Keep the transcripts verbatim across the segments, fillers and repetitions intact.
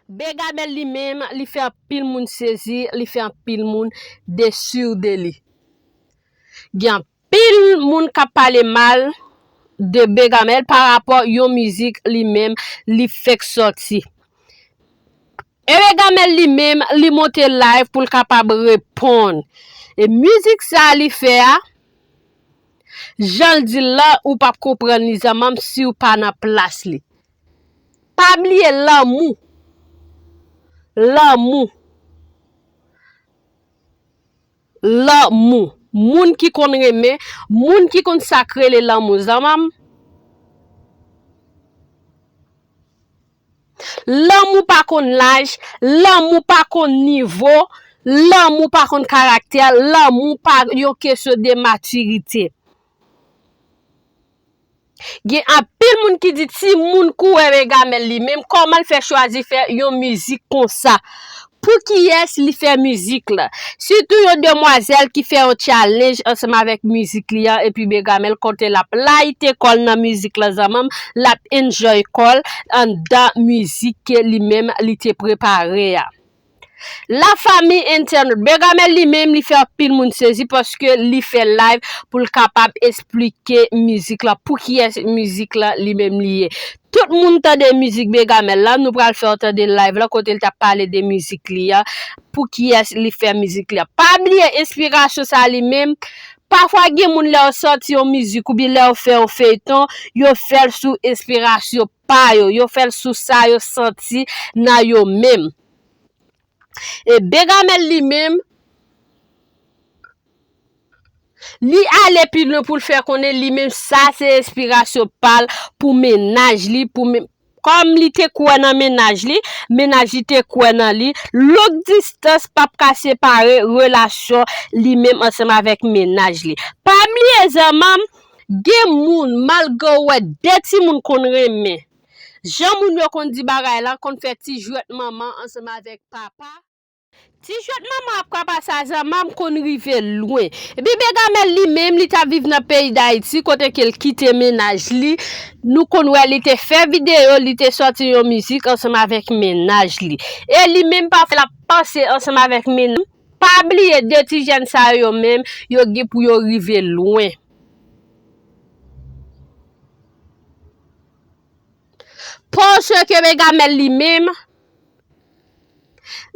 Begamel li menm, li fè anpil moun sezi, li fè anpil moun desi de li. Gen anpil moun k ap pale mal de Begamel pa rapò yon mizik li menm li fèk sòti. E Begamel li menm, li monte live pou l kapab reponn. E mizik sa li fè a, jan l di l la, ou p ap konprann li zanmanm si w pa nan plas li. Pa bliye lanmou. Lanmou. Lanmou. Moun ki konn renmen, moun ki konn sa k rele lanmou, zanmanm. Lanmou pa konn laj, lanmou pa konn nivo, lanmou pa konn karaktè, lanmou pa yon kesyon de matirite. Gen anpil moun ki di timoun kou wè Begamel li menm, kòman l fè chwazi fè yon mizik konsa? Pou kiyès li fè mizik la? Sitou yon demwazèl ki fè yon challenge ansanm avèk mizik li an, epi Begamel kote l ap layite kò l nan mizik la zanmanm, l ap enjoy kò l anndan mizik ke li menm li te prepare a. Lafanmi entènot, Begamel li menm li fè anpil moun sezi paske li fè live pou l kapab esplike mizik la, pou kiyès mizik la li menm li ye. Tout moun tande mizik Begamel la, nou pral fè w tande live la kote l t ap pale de mizik li a, pou kiyès li fè mizik li a. Pa bliye enspirasyon sa li menm, pafwa gen moun lè yo sòti yon mizik oubyen lè yo fè yon feyton, yo fè l sou enspirasyon pa yo, yo fè l sou sa yo santi nan yo menm. E Begamel li menm, li ale pi lwen pou l fè konnen li menm sa se enspirasyon pa l pou mennaj li, pou men, kòm li te kwè nan mennaj li, mennaj li te kwè nan li, long distans p ap ka separe relasyon li menm ansanm avèk mennaj li. Pa bliye zanmanm, gen moun, malgre w wè de timoun konn renmen, jan moun yo konn di bagay la, konn fè ti jwèt manman ansanm avèk papa. Ti jwèt manman ap ka pase a zanmanm konn rive lwen. Epi Begamel li menm, li t ap viv nan peyi Dayiti, kote ke l kite mennaj li. Nou konn wè li te fè videyo, li te sòti yon mizik ansanm avèk mennaj li. E li menm pafwa l ap panse ansanm avèk mennaj. Pa bliye de ti jèn sa yo menm, yo gen pou yo rive lwen. Paske Begamel li menm,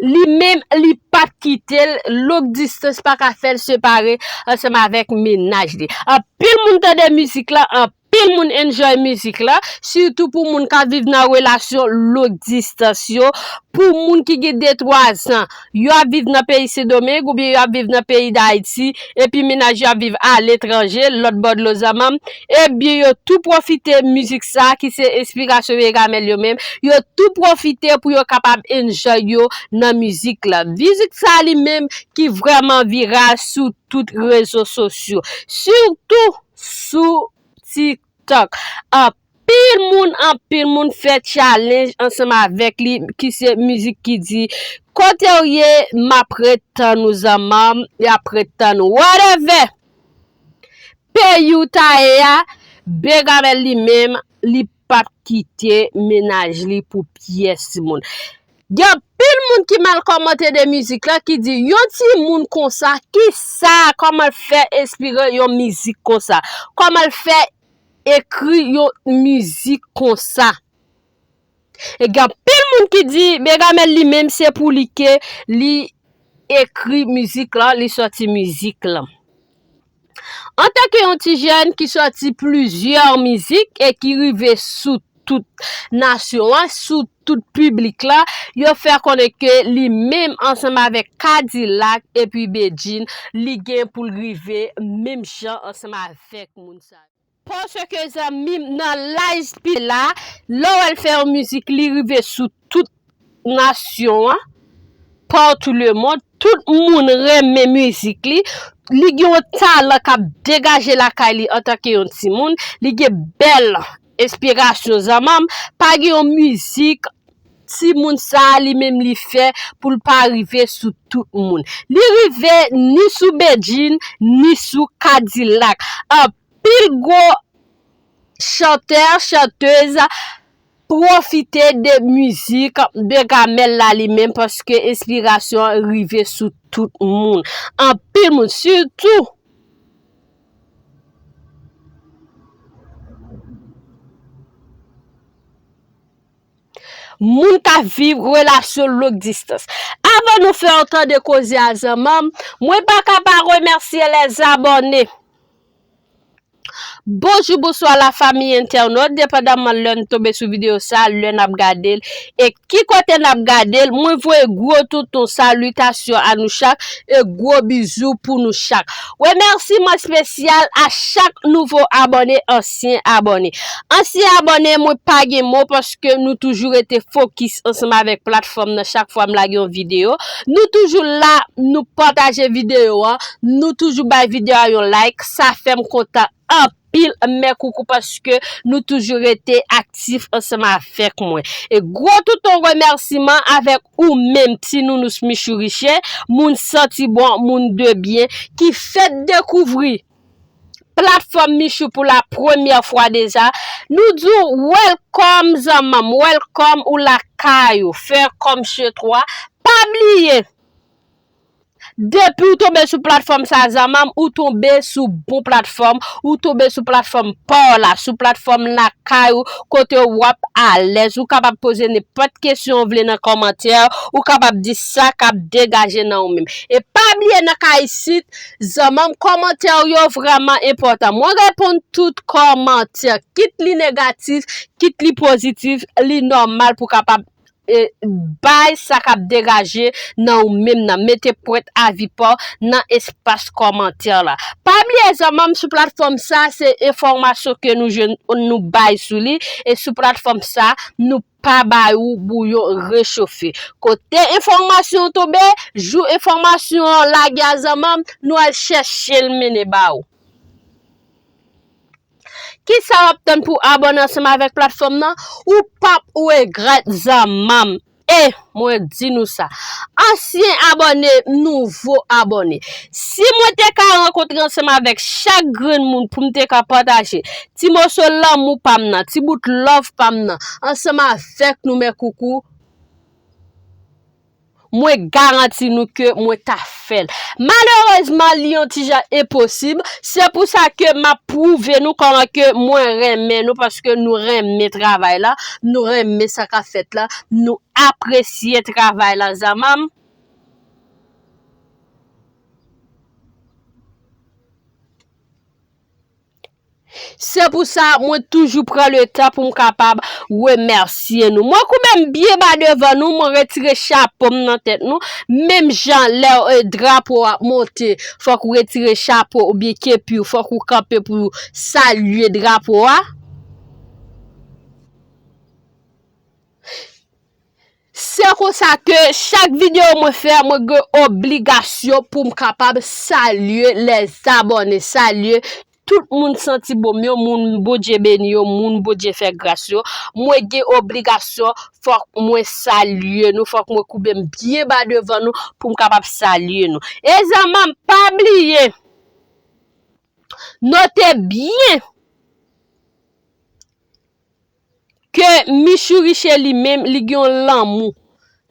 li menm, li p ap kite l, long distans pa ka fè l separe ansanm avèk mennaj li. Anpil moun tande mizik la, anpil moun enjoy mizik la, sitou pou moun k ap viv nan relasyon long distans yo, pou moun ki gen de twa zan, yo ap viv nan peyi Sendomeng oubyen yo ap viv nan peyi Dayiti, epi mennaj yo ap viv aletranje, lòt bò dlo zanmanm, ebyen yo tou pwofite mizik sa ki se enspirasyon Begamel yo menm, yo tou pwofite pou yo kapab enjoy yo nan mizik la. Mizik sa li menm ki vrèman viral sou tout rezo sosyo, sitou sou TikTok. Anpil moun, anpil moun fè challenge ansanm avèk li, ki se mizik ki di, kote w ye, m ap ret tann ou zanmanm, y ap ret tann ou. Whatever! Peyi w ta ye a, Begamel li menm, li p ap kite mennaj li pou pyès timoun. Gen anpil moun ki mal kòmante de mizik la, ki di, yon timoun konsa, kisa, kòman l fè enspire yon mizik konsa? Kòman l fè ekri yon mizik konsa? E gen anpil moun ki di, Begamel li menm, se pou li ke li ekri mizik la, li sòti mizik la. Antanke yon ti jèn ki sòti plizyè mizik e ki rive sou tout nasyon an, sou tout piblik la, yo fè konnen ke li menm ansanm avèk Kadilak epi Bedjine, li gen pou l rive menm jan ansanm avèk moun sa yo. Paske zanmi m nan laj piti la, lè w wè l fè yon mizik, li rive sou tout nasyon an, partout le monde, tout moun renmen mizik li, li gen yon talan k ap degaje lakay li antanke yon timoun, li gen bèl enspirasyon zanmanm, pa gen yon mizik timoun sa a li menm li fè pou l pa rive sou tout moun. Li rive ni sou Bedjine, ni sou Kadilak. Anpil gwo chantè, chantèz pwofite de mizik de Gamèl la li menm, paske enspirasyon an rive sou tout moun. Anpil moun, sitou moun k ap viv relasyon long distans. Avan nou fè w tande koze a zanmanm, mwen pa ka pa remèsye lèzabòne. Bonjou, bonswa lafanmi entènòt, depandaman lè n tonbe sou videyo sa, lè n ap gade l, e ki kote n ap gade l, mwen voye gwo touton salitasyon a nou chak e gwo bizou pou nou chak. Remèsiman espesyal a chak nouvo abòne, ansyen abòne. Ansyen abòne, mwen pa gen mo paske nou toujou rete fokis ansanm avèk platfòm nan chak fwa m lage yon videyo. Nou toujou la, nou pataje videyo an, nou toujou bay videyo a yon like, sa fè m kontan anpil, mè koukou paske nou toujou rete aktif ansanm avèk mwen. E gwo touton remèsiman avèk ou menm, Ti Nounous Michou Riche, moun santi bon, moun de byen, ki fèk dekouvri platfòm Michou pou la premyè fwa deja. Nou di w welcome zanmanm, welcome ou lakay ou, fè kòm chez toi. Pa bliye, depi w tonbe sou platfòm sa zanmanm, ou tonbe sou bon platfòm, ou tonbe sou platfòm pa w la, sou platfòm lakay ou, kote w ap alèz, ou kapab poze nenpòt kesyon w vle nan kòmantè, ou kapab di sa k ap degaje nan ou menm. E pa bliye nan ka isit, zanmanm, kòmantè w yo vrèman enpòtan. Mwen reponn tout kòmantè, kit li negatif, kit li pozitif, li nòmal pou kapab e, bay sa k ap degaje nan ou menm nan. Mete pwent avi pa w nan espas kòmantè la. Pa bliye zanmanm, sou platfòm sa, se enfòmasyon ke nou jwenn, nou bay sou li, e sou platfòm sa, nou pa bay ou bouyon rechofe. Kote enfòmasyon tonbe, jou enfòmasyon an lage a zanmanm, nou al chèche l mennen ba ou. Kisa w ap tann pou abòne ansanm avèk platfòm nan? Ou p ap regrèt zanmanm. E, mwen di nou sa. Ansyen abòne, nouvo abòne. Si mwen te ka rankontre ansanm avèk chak grenn moun pou m te ka pataje ti moso lanmou pa m nan, ti bout love pa m nan, ansanm avèk nou, mè koukou, mwen garanti nou ke mwen ta fè l. Malerezman, li yon ti jan enposib. Se pou sa ke m ap pwouve nou kòman ke mwen renmen nou, paske nou renmen travay la, nou renmen sa k ap fèt la, nou apresye travay la, zanmanm. Se pou sa, mwen toujou pran le tan pou m kapab remèsye nou. Mwen koube m byen ba devan nou, mwen retire chapo m nan tèt nou. Menm jan lè, e, drapo a ap monte, fòk ou retire chapo oubyen kepi w, fòk ou kanpe pou w salye drapo a. Se konsa ke chak videyo mwen fè, mwen gen obligasyon pou m kapab salye lèzabòne, salye tout moun santi bon m yo, moun Bondye beni yo, moun Bondye fè gras yo. Mwen gen obligasyon, fòk mwen salye nou, fòk mwen koube m byen ba devan nou pou m kapab salye nou. E zanmanm, pa bliye, note byen ke Michou Riche li menm, li gen yon lanmou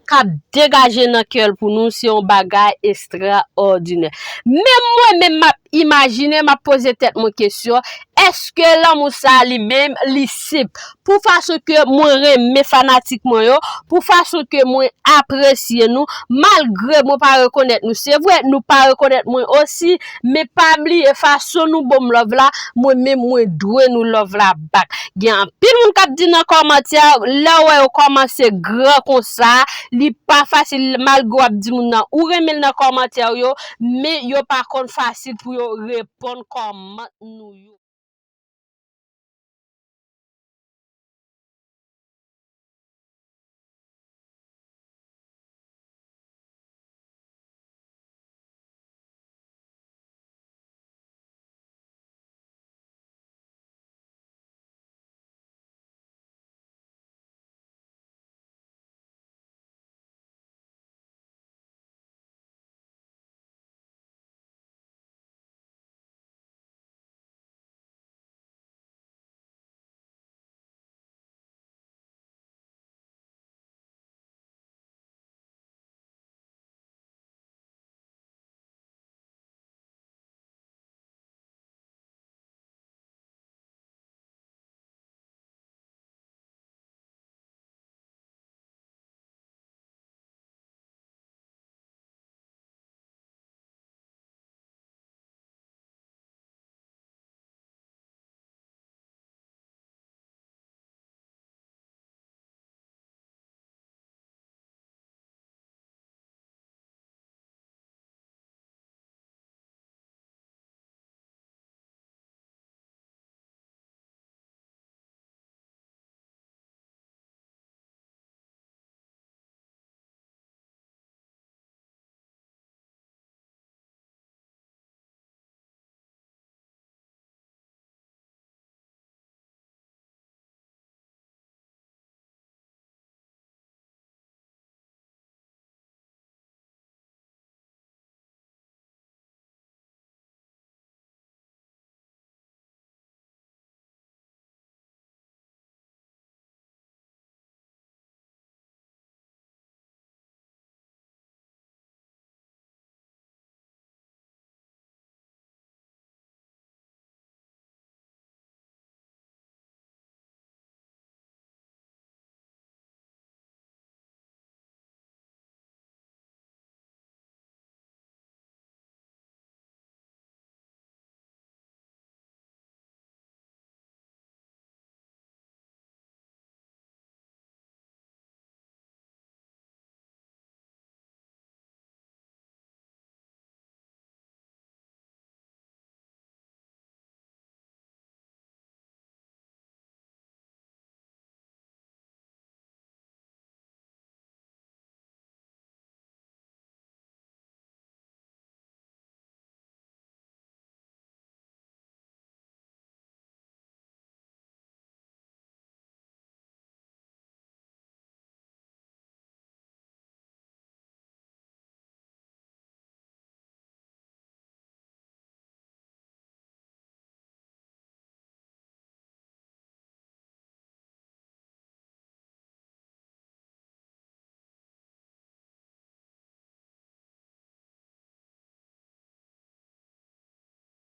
k ap degaje nan kè l pou nou, se yon bagay estraòdinè. Menm mwen menm, m ap imajine, m ap poze tèt mwen kesyon, èske lanmou sa a li menm, li senp? Pou fason ke mwen renmen fanatik mwen yo, pou fason ke mwen apresye nou, malgre mwen pa rekonèt nou. Se vre, nou pa rekonèt mwen osi, men pa bliye fason nou ban m love la, mwen menm mwen dwe nou love la back. Gen anpil moun k ap di nan kòmantè, lè w wè yo kòmanse gran konsa, li pa fasil, malgre w ap di moun nan ou renmen l nan kòmantè yo, men yo pa konn fasil pou yo reponn kòmantè nou yo.